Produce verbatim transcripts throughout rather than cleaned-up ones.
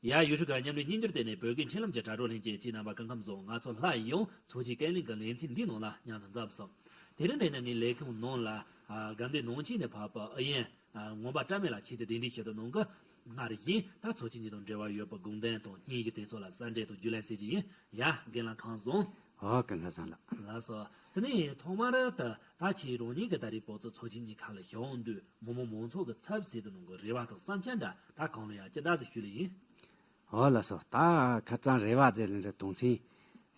ཡ། ཡུལ་གྲུ་ཁག་མཉམ་འབྲེལ་གཉིས་འགྱུར་ལྟེ་གནས་བོད་སྐད་འཕྲིན་ལམ་གྱི་དྲ་གྲོགས་ལྷན་རྒྱས་ཀྱིས་རྣམ་པ་སྐུ་ཁམས་བཟང་། ང་ཚོ་སླར་ཡང་ཚོགས་ཆེན་སྐབས་གླེང་གི་ལེ་ཚན་འདིའི་ནང་ལ་མཉམ་དུ་འཛོམས་སོང་། དེ་རིང་འདི་ནས་ངའི་ལས་ཁུངས་ནང་ལ། ཨ། དགའ་ལྡན་ནང་ཆེན་ནས་ཕེབས་པ་ཨུ་ཡོན། ཨ། ངོམ་པ་བཀྲ་མེད་ལགས་ཆེད་དུ་གདན་འདྲེན་ཞུས་ཏེ་གནང་གི། སྔར་བཞིན་ད་ཚོགས་ཆེན་གཉིས་དང་འབྲེལ་བ་ཡོད་པའི་དགོངས་དོན་དང་སྙན་ཞུ་དེ་ཚོ་ལ་གསལ་འགྲེལ་དང་བརྒྱུད་ལམ་ཟེར་གྱི་ཡིན། ཡ། རྒན་ལགས་ཁམས་བཟང་། ཨོ། སྐུ་ཁམས་བཟང་ལགས། ལགས་སོ། དེ་ནས་ཐོག་མར་ད་ད་ཁྱེད་རང་ཉིད་ཀྱིས་ད་རེས་བོད་ཚོགས་ཚོགས་ཆེན་གཉིས་ཁག་ལ་ཞུགས་དུས་མི་མང་མང་ཚོགས་ཀྱི་ཚབ་བྱས་ཏེ་གནང་གི་རེ་བ་དང་བསམ་འཆར་འདྲ་ད་གང་ལ་ཡང་ཅི་འདྲ་ཞིག་ཞུ་ལེ་ཡིན། ཨོ། ལགས་སོ། ད་ཁ་རྩང་རེ་བ་ཟེར་ལེ་འདྲ་དོན་ཚན་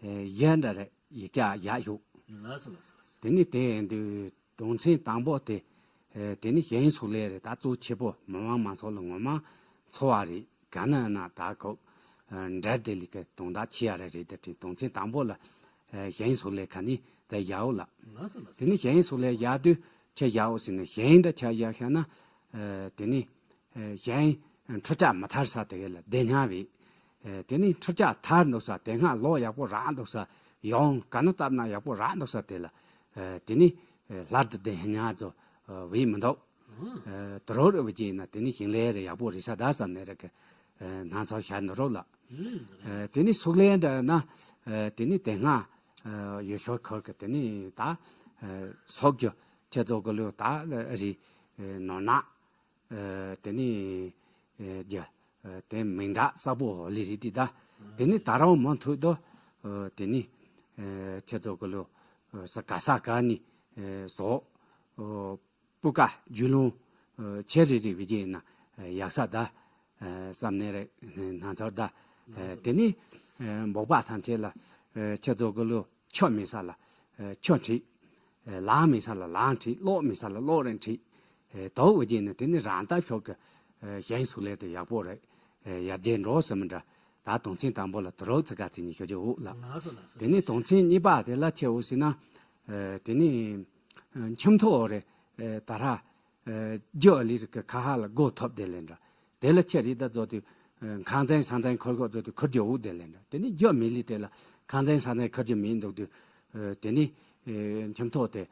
ཨེ་བཞི་འདྲ་རེ་ཡི་ག་ཡག་ཞུ། ལགས་སོ། ལགས་སོ། ལགས་སོ། དེ་ནས་དེ་ཡིན་དུས་དོན་ཚན་དང་པོ་དེ། ཨེ། དེ་ནི་ཞིང་ཕྱུགས་ལས་རེད། ད་གཙོ་ཆེ་པོ་མི་དམངས་མང་ཚོགས་ལ་ངོ་མ་འཚོ་བ་རེད། ག་ན་ན་ད་ཁོ་འདྲ་དེ་ལི་ཀ་དོན་དག་ཆེ་ཡ་རེ་རེད། དེ་དྲིན་དོན་ཚན་དང་པོ་ལ། ཨེ། ཞིང་ཕྱུགས་ལས་ཁ་ནི་ད་ཡག་འོ་ལ། ལགས་སོ། ལགས་སོ། དེ་ནི་ཞིང་ཕྱུགས་ལས་ཡག་དུས་ཆ་ཡག་འོ་ཟེར་ན་ཞིང་ད་ཆ་ཡག་ཤ་ན། ཨེ། དེ་ནི། ཨེ། ཞིང་འཕྲུལ་ཆས་མ་དར་ས་དེ་ག་ལ་བདེ་ཉག་བས། ཨེ། དེ་ནི་འཕྲུལ་ཆས་དར་འདུག་ས་དེ་སྔ་ལོ་ཡག་པོ་རག་འདུག་ས་ཡོང་ག་ན་བཏབ་ན་ཡག་པོ་རག་འདུག་ས་དེ་ལ། ཨེ། དེ་ནི། ཨེ། སླར་དུ་བདེ་ཉག་ཚོ་བས་མི་འདུག་ཨ། ཨེ། དུ་རོགས་རེ་བ་ཅིག་ཡིན་ན་དེ་ནི་ཞིང་ལས་རེ་ཡག་པོ་རེ་ས་ད་བསམ་ནས་རེ་གི། ཨེ། སྣང་ཚོར་ཤར་འདུག་རོགས་ལ། ཨེ། དེ་ནི་ཕྱུགས་ལས་འདྲ་ན། ཨེ། དེ་ནི་དེ་སྔ། ཨེ། ཡུལ་ཤུལ་ཁུལ་གི་དེ་ནི་ད། ཨེ། སོག་རྒྱུ་ཁྱེད་ཚོ་གི་ལུས་ད་རི། ཨེ། ནོར་ནག་ཨེ། དེ་ནི། ཨེ། རྒྱ། ཨེ། དེ་མིང་གྲགས་ས་པོ་ལི་རི་དི་ད། དེ་ནི་ད་རང་མ་ཐུག་དོ། ཨེ། དེ་ནི། ཨེ། ཁྱེད་ཚོ་གི་ལུ། ཨེ། ས་ག་ས་ག་ནི། ཨེ། ཟོ། ཨོ། སྤུ་ཀ་རྒྱུས་ལོན། ཨེ། ཆེ་རི་རི་བི་ཅི་ན། ཨེ། ཡག་ས་ད། ཨེ། བསམ་ནས་རེ་སྣང་ཚོར་ད། ཨེ། དེ་ནི། ཨེ། འབོག་པ་ཐམས་ཅད་ལ། ཨེ། ཁྱེད་ཚོ་གི་ལུ་ཆོ་མེད་ས་ལ། ཨེ། ཆོ་ཁྲིད། ཨེ། ལང་མེད་ས་ལ་ལང་ཁྲིད། གློག་མེད་ས་ལ་གློག་རིང་ཁྲིད། ཨེ། དོག་འོ་རྗེས་ནི་དེ་ནི་རང་ལྟ་ཕྱོགས་ཀྱི། ཨེ། ཞིང་ཕྱུགས་ལས་དེ་ཡག་པོ་རེད། ཨེ། ཡར་རྒྱས་འགྲོ་ཟེར་མི་འདྲ། ད་དོན་ཚན་དང་པོ་ལ་དུ་རོགས་ཚ་ག་ཚིག་ནི་ཤོད་ཀྱི་འོག་ལ། ལགས་སོ། ལགས་སོ། དེ་ནི་དོན་ཚན་གཉིས་པ་དེ་ལ་ཆེ་འོ་ཟེར་ན། ཨེ། དེ་ནི། ཨེ། ཁྱིམ་ཐོག་རེད། ཨེ། ད་ར། ཨེ། རྒྱུ་ལི་རི་ཀ་ཁ་ཧ་ལ་སྒོ་ཐོབ་དེ་ལེན་འདྲ། དེ་ལ་ཆེ་རི་ད་ཛོ་དུ། ཨེ། ཁང་ཚན་ས་ཚན་ཁོར་ཁོ་ཛོ་དུ་ཁུར་རྒྱུ་འོ་དེ་ལེན་འདྲ། དེ་ནི་རྒྱུ་མེད་ལི་དེ་ལ་ཁང་ཚན་ས་ཚན་ཁུར་རྒྱུ་མེད་འདུག་དུས། ཨེ། དེ་ནི། ཨེ། ཁྱིམ་ཐོག་དེ།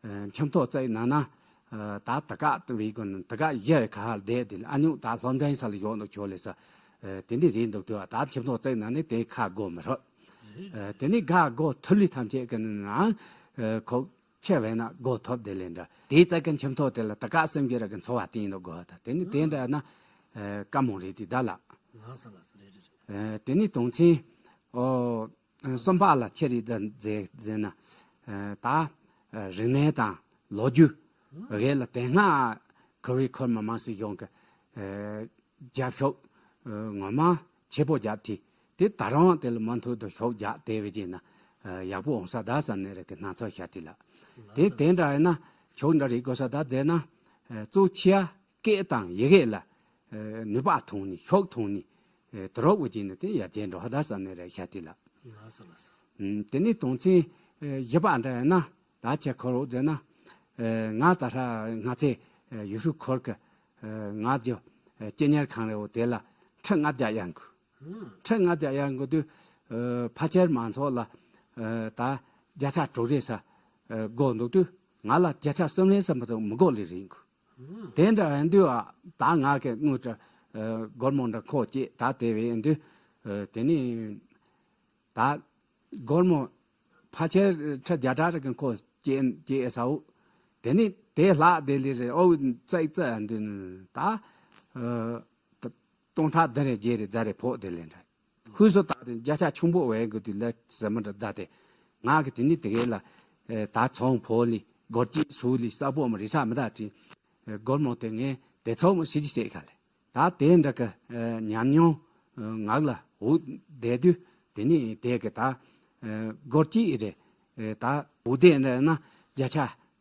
ཨེ། ཁྱིམ་ཐོག་བཙའ་ན་ན། ཨེ། ད་ད་ག་ཏུ་བི་གོ་ན་ད་ག་ཡ་ཁ་ཧར་བསྡད་དེ་ལ་ཨ་ཉུག་ད་སློབ་འབྲིང་ས་ལ་ཡོང་ནོ་ཁྱོ་ལེ་ས། ཨེ། དེ་འདི་རེད་འདུག་དུ་ད་ཁྱིམ་ཐོག་བཙའ་ན་ནི་དེ་ཁ་སྒོ་མི་རོ། ཨེ། དེ་ནི་ག་སྒོ་ཐུར་ལི་ཐམས་ཅད་ཀྱི་ནང་། ཨེ། ཁོ་ཆེ་བས་ན་སྒོ་ཐོབ་དེ་ལེན་འདྲ། དེ་བཙའ་མཁན་ཁྱིམ་ཐོག་དེ་ལ་ད་ག་སེམས་ཀྱི་ར་གི་འཚོ་བ་བསྟན་འདུག་གོ་ད་དེ་ནི་དེ་འདྲ་ན། ཨེ། དཀའ་མོ་རེད་དེ་ད་ལ། ལགས་སོ། ལགས་སོ། རེད་རེད་རེད། ཨེ། དེ་ནི་དོན་ཚན། ཨོ། གསུམ་པ་ལ་ཁྱེད་རིག་ད་མཛད་མཛད་ན། ཨ། ད་རིག་གནས་དང་ལོ་རྒྱུས་རེད་ལ་དེ་སྔ་ཁོ་རི་ཁོར་མ་མང་སྲིད་གཞུང་གི། ཨ། རྒྱབ་ཤོག་ཨ། ངོ་མ་ཆེ་པོ་རྒྱབ་ཐི་དེ་ད་རང་དེ་ལ་མ་མཐུད་དུ་ཤོག་རྒྱག་དེ་བས་ཀྱི་ན། ཨ། ཡག་པོ་འོང་ས་ད་བསམ་ནས་རེད་གི་སྣང་ཚོར་ཤར་ཐི་ལ། དེ་དེ་འདྲ་ཡིན་ན་ཤོག་འདྲ་རིག་དགོས་ས་ད་མཛད་ན། ཨ། གཙོ་ཆེ་ཡ་སྐད་དང་ཡི་གེ་ལ། ཨ། ནུས་པ་ཐོན་ནི་ཤོག་ཐོན་ནི། ཨེ། དུ་རོགས་བུ་ཅིག་ནི་དེ་ཡར་རྒྱས་འགྲོ་ཧ་ད་ས་ནས་རེད་ཤ་དི་ལ། ལགས་སོ། ལགས་སོ། ཨུམ། དེ་ནི་དོན་ཚན། ཨེ། བཞི་པ་འདྲ་ཡིན་ན་ད་ཁྱེད་ཁོ་རོགས་མཛད་ན། ཨེ། ང་ད་ཧྲ་ང་ཚེ། ཨེ། ཡུ་ཧྲུ་ཁོར་གི། ཨེ། ང་ཇོ། ཨེ། སྐྱེ་གཉེར་ཁང་རེ་བོ་དེ་ལ་ཁྲི་ལྔ་བརྒྱ་གཡར་འགུ། ཁྲི་ལྔ་བརྒྱ་གཡར་འགུ་དུས། ཨེ། ཕ་ཁྱེར་མང་ཚོགས་ལ། ཨེ། ད་བརྒྱ་ཆ་དྲུག་རེ་ས། ཨེ། སྒོ་འདུག་དུས་ང་ལ་བརྒྱ་ཆ་གསུམ་རེ་ས་མ་ཚོགས་མི་སྒོ་ལས་རིང་གུ། དེ་འདྲ་ཡིན་དུས་ཨ། ད་ང་གི་དངུལ་ཀྲ། ཨ། སྒོར་མོ་འདྲ་ཁོ་སྐྱེས་ད་དེ་བས་ཡིན་དུས། ཨ། དེ་ནི་ད་སྒོར་མོ་ཕལ་ཆེར་ཁྲི་བརྒྱ་ཕྲག་རེ་གི་ཁོ་སྐྱེས་སྐྱེས་ས་འོ། དེ་ནི་དེ་ལྷག་དེ་ལི་རེ་ཨོ་ཙིག་ཙིག་ཡིན་དུས་ད། ཨ། ད་སྟོང་ཕྲག་བདུན་རེ་བརྒྱད་རེ་རྫ་རེ་ཕོག་དེ་ལས་འདྲ། ཧུས་སུ་བཏགས་ཏེ་བརྒྱ་ཆ་ཆུང་པོ་བས་གི་དུས་ལ་ཟེར་མི་འདྲ་བདའ་སྟེ། ང་གི་དེ་ནི་དེ་གས་ལ། ཨེ། ད་ཚོང་ཕོ་ལི་སྒོར་གཅིག་སུ་ལི་ས་པོ་མ་རི་ས་མི་ད་དྲི། ཨེ། སྒོར་མོ་དེ་ངས་དེ་ཚོགས་མ་སྲིད་ཀྱི་བྱེད་ཁ་ལས། ད་དེ་འདྲ་གི། ཨེ། ཉམས་མྱོང་། ཨེ། ངག་ལ་འུ་བསྡད་དུས་དེ་ནི་དེ་གི་ད། ཨེ། སྒོར་གཅིག་རེད། ཨེ། ད་འུ་བསྡད་འདྲ་ན་བརྒྱ་ཆ་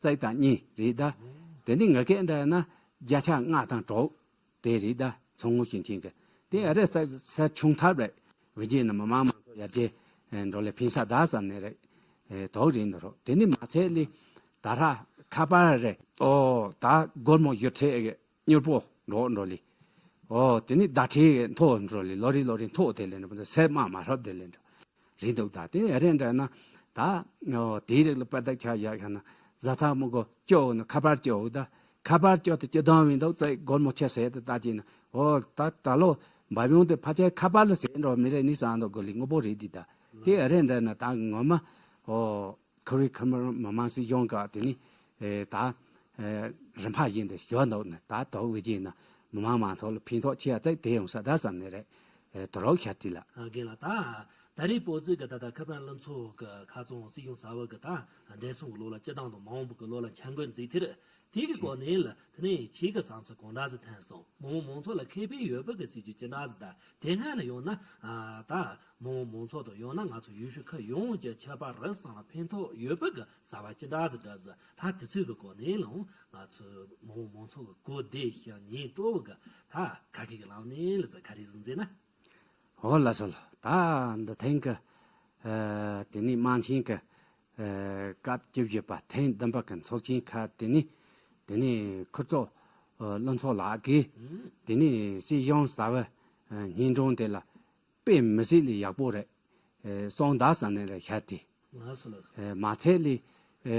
རྩ་དང་གཉིས་རེད་ད། དེ་ནི་ང་གས་འདྲ་ན་བརྒྱ་ཆ་ལྔ་དང་དྲུག་དེ་རེད་ད། ཚོང་ངོ་ཤིང་ཆེན་གི། དེ་ཨ་རེ་ས། ས་ཆུང་ཐབས་རེད། བི་ཇེ་ནི་མི་མང་མང་ཚོ་ཡར་རྒྱས་འགྲོ་ལས་ཕན་ས་ད་བསམ་ནས་རེད། ཨེ། དོག་རིན་འདུག་རོགས་དེ་ནི་མ་ཚད་ལི། ད་ར་ཁ་པར་རེད། ཨོ། ད་སྒོར་མོ་ཡོད་ཚད་གི་མྱུར་པོ་འགྲོ་འགྲོ་ལི། ཨོ། དེ་ནི་ཟླ་ཁྲིའི་མཐོ་འགྲོ་ལི་ལོ་རེ་ལོ་རེ་མཐོ་དེ་ལས་འགྲོ་སེར་དམར་མ་ཧྲབ་དེ་ལས་འགྲོ། རེད་འདུག་ད་དེ་ཨ་རེ་འདྲ་ན། ད། ཨོ། དེའི་རིགས་ལ་པར་དག་ཆ་ཡག་ཤ་ན། བཟའ་ཚང་མི་གོ་སྐྱོ་འོ་ན་ཁ་པར་སྐྱོ་འོ་ད། ཁ་པར་སྐྱོ་དེ་སྐྱོ་དང་བིན་འདུག་ཙེ་སྒོར་མོ་ཆེ་ཟེར་དེ་ད་ཅི་ན། ཨོ། ད་ད་ལོ། འབབ་ཡོང་དེ་ཕལ་ཆེར་ཁ་པར་ལ་ཟེར་འགྲོ་མི་རེད་ནི་བསམ་འདུག་གོ་ལི་དངོས་པོ་རེད་འདི་ད་དེ་ཨ་རེད་འདྲ་ན་ད་ངོ་མ་ཨོ་ཁོ་རི་ཁ་མ་མ་མང་སྲིད་གཞུང་ག་དེ་ནི་ཨེ་ད་ཨེ་རིམ་པ་བཞིན་དུ་ཞོ་འདུག་ནི་ད་དོག་བི་ཅིག་ན་མི་མང་མང་ཚོགས་ལ་ཕན་ཐོགས་ཆེ་བ་ཙག་དེ་ཡོང་ས་ད་བསམ་ནི་རེད། ཨེ་དོ་རོགས་ཤ་ཏི་ལ། ཨ་རྒན་ལགས་ད་ད་རེས་བོད་ཙིག་གི་ད་ད་ཁ་པར་བློན་ཚོགས་གི་ཁ་ཚོང་སྲིད་གཞུང་གསར་བ་གི་ད་འདས་སོང་གི་ལོ་ལ་སྤྱི་བཏང་དང་མ་འོངས་པ་གི་ལོ་ལ་འཆར་འགོད་མཛད་ཐེར། དེ་གི་སྐོར་ནས་ལ་དེ་ནས་ཁྱེད་ཀྱི་བསམ་ཚུལ་གང་འདྲ་ཟིག་ཐོན་སོང་། མི་མང་མང་ཚོགས་ལ་ཁེ་ཕན་ཡོད་པ་གི་སྲིད་ཇུས་ཅི་འདྲ་ཟིག་ད་དེ་སྔ་ནས་ཡོང་ན་ཨ་ད་མི་མང་མང་ཚོགས་དང་ཡང་ན་ང་ཚོ་ཡུལ་ཤུལ་ཁག་ཡོངས་ཀྱི་ཁྱད་པར་རི་སང་ལ་ཕན་ཐོགས་ཡོད་པ་གི་བྱ་བ་ཅི་འདྲ་ཟིག་བསྒྲུབས་ཟིག་ད་དེ་ཚོའི་གི་སྐོར་ནས་ལ་ང་ཚོ་མི་མང་མང་ཚོགས་གི་གོ་བདེ་ཞིང་ཉན་སྤྲོ་བ་གི་ད་ཁ་སྐད་གི་ལམ་ནས་ལ་ཚ་ག་རེ་ཟིག་མཛད་ན། འོ་ལགས་སོ་ལགས། ད་འདི་ཐེངས་ཀྱི་ཨ་དེ་ནི་དམངས་ཆེན་གྱི་ཨ་སྐབས་བཅུ་བཞི་པ་ཐེངས་བདུན་པ་གི་ཚོགས་ཆེན་ཁག་དེ་ནི་དེ་ནི་ཁུར་ཚོགས་ཨ་བློན་ཚོགས་ལགས་ཀྱིས་དེ་ནི་སྲིད་གཞུང་གསར་བ་ཨ་སྙན་སྒྲོན་དེ་ལ་དཔེ་མི་སྲིད་ལས་ཡག་པོ་རེད། ཨ་གསུངས་ད་ཟེར་ནས་རེད་བཤད་དེ། ལགས་སོ་ལགས་སོ། ཨ་མ་ཚད་ལས་ཨ་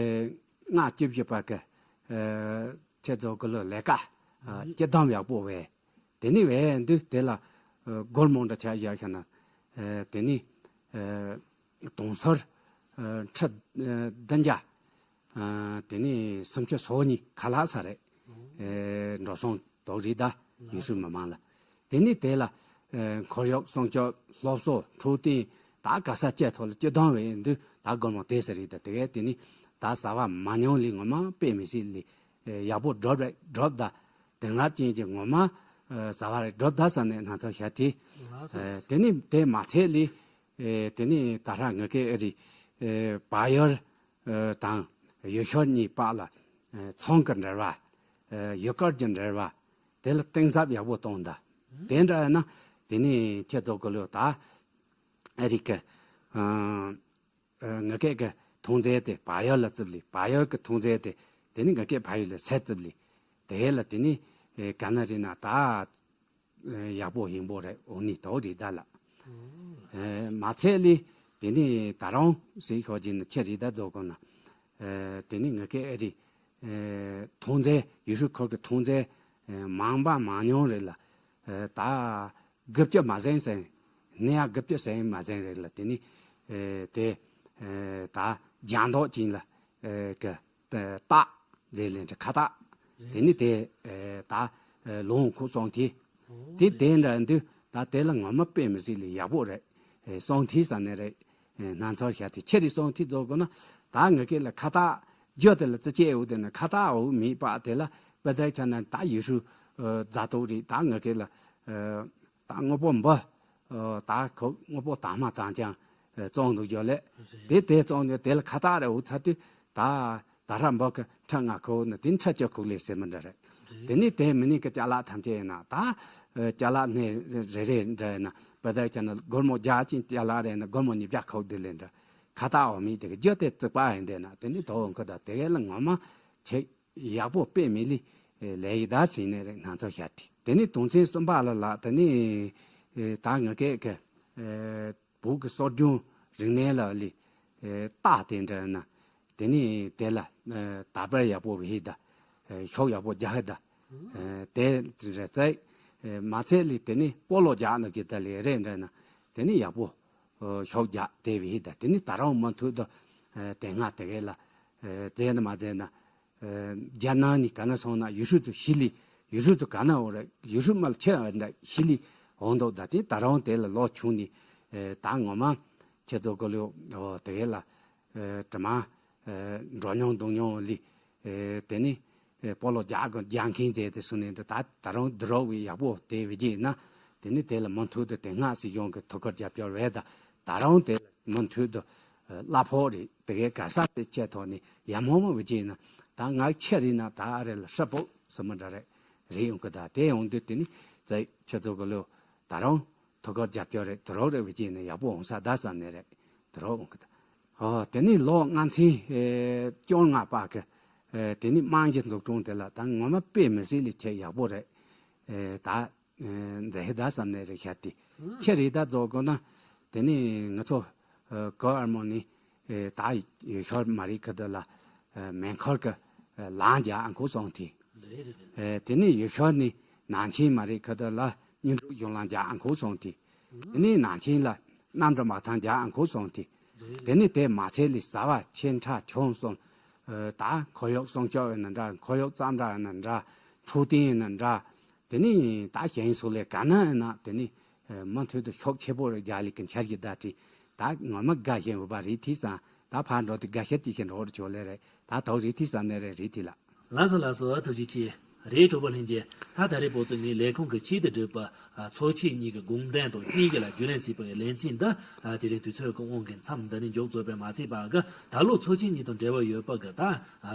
ལྔ་བཅུ་བཞི་པ་གི་ཨ་ཁྱེད་ཚོ་གི་ལོ་ལས་ཀ་ཨ་སྤྱི་བསྡོམས་ཡག་པོ་བས། དེ་ནི་བས་འདུག་དེ་ལ་ཨ་སྒོར་མོ་འདྲ་ཆ་བཞག་ཤ་ན་ཨ་དེ་ནི་ཨ་དུང་སོར་ཨ་ཁྲི་ཨ་བདུན་བརྒྱ་ཨ་དེ་ནི་སུམ་ཅུ་སོ་གཉིས་ཁ་ལག་ས་རེད། ཨ་འགྲོ་སོང་དོག་རེད་ད་ཡུལ་ཤུལ་མི་མང་ལ། དེ་ནི་དེ་ལ་ཨ་ཁོར་ཡུག་སྲུང་སྐྱོབ་སློབ་གསོ་འཕྲོད་བསྟེན་ད་ག་ས་བཅད་ཐོག་ལ་སྤྱི་བསྡོམས་བས་འདུག་ད་སྒོར་མོ་དེ་ས་རེད་ད་དེ་གས་དེ་ནི་ད་ཟ་བ་མ་ཉུང་ལི་ངོ་མ་དཔེ་མི་སྲིད་ལི་ཡག་པོ་སྒྲུབ་རེད་སྒྲུབ་ད། དེང་རབས་ཅན་གྱི་ངོ་མ་ཨ་བྱ་བ་རེ་སྒྲུབ་ད་ཟེར་ནས་སྣ་ཚོགས་བཤད་དེ། ལགས་སོ། ཨ་དེ་ནི་དེ་མ་ཚད་ལས་ཨེ་དེ་ནི་ད་ཧྲ་ངི་ཀའི་ཨ་རི་ཨེ་བལ་ཡུལ་ཨ་དང་ཡུལ་ཤུལ་གཉིས་བར་ལ་ཨེ་ཚོང་གི་འབྲེལ་བ་ཨེ་ཡུལ་སྐོར་གྱི་འབྲེལ་བ་དེ་ལ་གཏིང་ཟབ་ཡག་པོ་གཏོང་ད། དེ་འདྲ་ཡིན་ན་དེ་ནི་ཁྱེད་ཚོ་གི་ལོ་ད་ཨ་རི་གི་ཨ། ཨ་ངི་ཀའི་གི་ཐོན་རྫས་དེ་བལ་ཡུལ་ལ་བཙུགས་ལི་བལ་ཡུལ་གི་ཐོན་རྫས་དེ་དེ་ནི་ངི་ཀའི་བལ་ཡུལ་ལ་སེལ་བཙུགས་ལི་དེ་ལ་དེ་ནི་ཨེ་ག་ན་རི་ན་ད་ཨེ་ཡག་པོ་ཡིན་པོ་རེད་འོ་ནི་དོ་རི་ད་ལ། ཨེ་མ་ཚད་ལི་དེ་ནི་ད་རུང་སྲིད་ཤོག་ཅིག་ནི་ཁྱེད་རི་ད་རྫོགས་གོ་ན་ཨེ་དེ་ནི་ངི་ཀའི་ཨེ་རི་ཨེ་ཐོན་རྫས་ཡུལ་ཤུལ་ཁུལ་གི་ཐོན་རྫས་ཨེ་མང་པ་མང་ཉུང་རེད་ལ་ཨེ་ད། དགུ་བཅུ་མ་ཟིན་ཟིན། ནི་ཡང་དགུ་བཅུ་ཟིན་མ་ཟིན་རེད་ལ་དེ་ནི་ཨེ་དེ་ཨེ་ད་ལྗང་མདོག་ཅན་ལ་ཨེ་གི་ཨེ་རྟགས་མཛེས་ལེན་དྲི་ཁ་བཏགས་དེ་ནི་དེ་ཨེ་ད་ཨེ་ལོང་ཁུག་སོང་དེ་དེ་དེ་འདྲ་འདུག་ད་དེ་ལ་ངོ་མ་དཔེ་མི་སྲིད་ལ་ཡག་པོ་རེད། ཨེ་སོང་དེ་ས་ནས་རེད། ཨེ་སྣ་ཚོགས་བཤད་དེ་ཁྱེད་རེ་སོང་དེ་རྫོགས་དགོས་ན་ད་ངི་ཀའི་ལ་ཁ་བཏགས་རྒྱུ་དེ་ལ་རྩི་བྱེད་འོ་དེ་ན་ཁ་བཏགས་འོ་མེད་པ་དེ་ལ་པ་དའི་ཆ་ན་ད་ཡུལ་ཤུལ་ཨེ་རྫ་ཏོག་རེད་ད་ངི་ཀའི་ལ་ཨེ། ད་དངོས་པོ་འབུ། ཨ་ད་ཁོ་དངོས་པོ་དང་མ་དང་ཅང་ཨ་བཙོང་འདུག་ཡོད་ལེ། རེད། དེ་དེ་བཙོང་ནས་དེ་ལ་ཁ་བཏགས་རེ་འུ་ཚ་དུས་ད་ད་ར་འབུ་གི་ཁྲི་ལྔ་ཁོ་ནི་དེ་ཁྲི་བཅུ་ཁུག་ལེ་ཟེར་མི་འདྲ་རེད། རེད། དེ་ནས་དེ་མི་ནི་གི་ཅ་ལག་ཐམས་ཅད་ཡིན་ན་ད་ཨ་ཅ་ལག་སྣེ་རེ་རེ་འདྲ་ཡིན་ན་བ་ད་ཅ་ན་སྒོར་མོ་བརྒྱ་ཅན་ཅ་ལག་རེ་ཡིན་ན་སྒོར་མོ་ཉིས་བརྒྱ་ཁུག་དེ་ལེ་འདྲ། ཁ་བཏགས་འོ་མི་དེ་གི་རྒྱུ་དེ་བརྩིགས་པ་ཡིན་དེ་ན་དེ་ནི་དོ་འོང་གི་ད་དེ་གས་ལ་ངོ་མ་ཆེ། ཡག་པོ་དཔེ་མི་ལི་ལས་ཡི་ད་བྱས་ནས་རེད་སྣ་ཚོགས་བཤད་དེ། དེ་ནས་དོན་ཚན་གསུམ་པ་ལ་ལ་དེ་ནས་ད་ངི་ཀའི་གི་བོད་ཀྱི་སྲོལ་རྒྱུན་རིག་གནས་ལ་ལི་རྟགས་དེ་འདྲ་ན་དེ་ནས་དེ་ལ་དར་སྤེལ་ཡག་པོ་བྱེད་ད་ཤོག་ཡག་པོ་རྒྱག་ཧ་ད་དེ་རེད་ཙེ་མ་ཚད་ལི་དེ་ནས་སྤོ་ལོ་རྒྱག་ནོ་གི་ད་ལི་རེད་འདྲ་ན་དེ་ནས་ཡག་པོ་ཤོག་རྒྱག་དེ་བྱེད་ད་དེ་ནས་ད་རུང་མུ་མཐུད་དུ་དེ་སྔ་དེ་གས་ལ་རྫས་ན་མ་རྫས་ན། རྒྱ་ནག་ནི་ག་ན་སོང་ན་ཡུལ་ཤུལ་དུ་ཤི་ལི། ཡུལ་ཤུལ་དུ་ག་ན་འོ་ར་ཡུལ་ཤུལ་མ་ལ་ཁྱེད་འདྲ་ཤི་ལི་འོང་འདུག་ད་དེ་ད་རུང་དེ་ལ་ལོ་ཆུང་ནི་ད་ངོ་མ་ཁྱེད་ཚོ་གོ་ལོ་འོ་དེ་གས་ལ་དྲི་མ་འགྲོ་མྱོང་འདུག་མྱོང་ལི་དེ་ནི་སྤོ་ལོ་རྒྱག་གི་རྒྱག་མཁན་དེ་དེ་སུ་ནི་ད་ད་རུང་འདི་རོགས་བི་ཡག་པོ་དེ་བི་ཅི་ན་དེ་ནི་དེ་ལ་མུ་མཐུད་དུ་དེ་སྔ་སྲིད་གཞུང་གི་ཐུགས་ཁུར་རྒྱབ་སྐྱོར་བས་ད་ད་རུང་དེ་ལ། མུ་མཐུད་དུ་གླ་ཕོགས་རེད་དེ་གའི་ག་ས་དེ་ཆེད་ཐོག་ནས་ཡ་མོ་མོ་བ་ཅིག་ན་ད་ང་ཆེ་རེད་ན་ད་ཨ་རེ་ལ་ཧྲ་པོ་སུ་མ་འདྲ་རེད་རེད་ཡོང་གི་ད་དེ་ཡོང་དུས་དེ་ནི་ཙེ་ཁྱེད་ཚོ་གི་ལོ་ད་རུང་ཐུགས་ཁུར་རྒྱབ་སྐྱོར་རེད་དུ་རོགས་རེད་བ་ཅིག་ན་ཡག་པོ་འོང་ས་ད་ས་ནས་རེད་དུ་རོགས་འོང་གི་ད་ཨོ་དེ་ནི་ལོ་ལྔ་ཚན་བཅོ་ལྔ་པ་གི་དེ་ནི་དམངས་ཀྱི་འཛུགས་སྐྲུན་དེ་ལ་ད་ངོ་མ་དཔེ་མི་སྲིད་ལས་ཁྱེད་ཡག་པོ་རེད་ད། མཛད་ཧེ་ད་བསམ་ནས་རེ་ཤ་ཏི། ཁྱེད་རེ་ད་རྫོགས་དགོས་ན། དེ་ནི་ང་ཚོ་གོ་ཨར་མོ་ནི་ད་ཡུལ་ཤོར་མ་རིག་ཁ་ད་ལ་མེན་ཁོར་གི་ལང་རྒྱ་ཨང་ཁུ་སོང་ཏི། དེ་ནི་ཡུལ་ཤོར་ནི་ནང་ཆེན་མ་རིག་ཁ་ད་ལ་ སྙིང་སྒྲུབ་གཞུང་ལམ་རྒྱ་ཨ་ཁུ་སོང་དེ། དེ་ནས་ནང་ཆེན་ལ་གནམ་གྲུ་མ་ཐང་རྒྱ་ཨ་ཁུ་སོང་དེ། དེ་ནས་དེ་མ་ཚད་ལས་ཟ་བ་ཆེ་ཕྲ་ཆུང་གསུམ། ད་འཁོར་གཡོག་སྲུང་སྐྱོབ་ཡིན་ན་འདྲ། འཁོར་གཡོག་གཙང་སྦྲ་ཡིན་ན་འདྲ། འཕྲོད་བསྟེན་ཡིན་ན་འདྲ། དེ་ནས་ད་གཞན་སོགས་ལས་ག་ན་ཡིན་ན་དེ་ནས་མུ་མཐུད་དུ་ཤུགས་ཆེ་པོ་རེ་རྒྱག་ལས་ཀྱི་འཆར་གཞི་བརྡ་བྲིས། ད་ངོ་མ་དགའ་བཞིན་ཡོད་པ་རེད། དེ་སང་ད་ཕར་འགྲོ་དུས་དགའ་ཤས་ཅིག་བཞིན་འགྲོ་བར་བྱོས་ལེ་རེད། ད་དོག་རེད། དེ་སང་ནས་རེད། རེད་དེ་ལ། ལགས་སོ་ལགས་སོ། ཐུགས་རྗེ་ཆེ། རེད། གྲོགས་པོ་ལྷན་རྒྱས། ད་ད་རེས་བོད་ཚོ་ངའི་ལས་ཁུངས་ཀྱི་ཆེད་དུ་བསྒྲུབས་པ། ཚོགས་ཆེན་གཉིས་ཀྱི་དགོངས་དོན་དང་སྙིང་རྗེ་ལ་རྒྱུན་ལས་ཟེར་བའི་ལེ་ཚན་འདི། དེ་རིང་དུས་ཚོད་ཀྱི་དབང་གིས་མཚམས་འདི་ནས་མཇུག་རྫོགས་པས་མ་ཚད་པ་གི། ད་ལོ་ཚོགས་ཆེན་གཉིས་དང་འབྲེལ་བ་ཡོད་པ་གི་ད་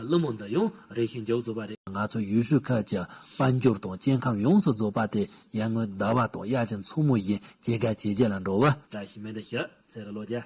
གླུ་མོ་འདི་ཡང་རེ་ཞིག་མཇུག་རྫོགས་པ་རེད། ང་ཚོ་ཡུལ་ཤུལ་ཁག་གི་དཔལ་འབྱོར་དང་སྐྱེ་ཁམས་ཡོངས་སུ་རྫོགས་པ་དེ་ཡར་ངོའི་ཟླ་བ་དང་དབྱར་གྱི་མཚོ་མོ་བཞིན་སྐྱེ་རྒ་སྐྱེ་རྒྱུ་ལ་འགྲོ་བ། བཀྲ་ཤིས་སྨན་འདི་ཞུ། ཚེ་རིང་བློ་རྒྱ།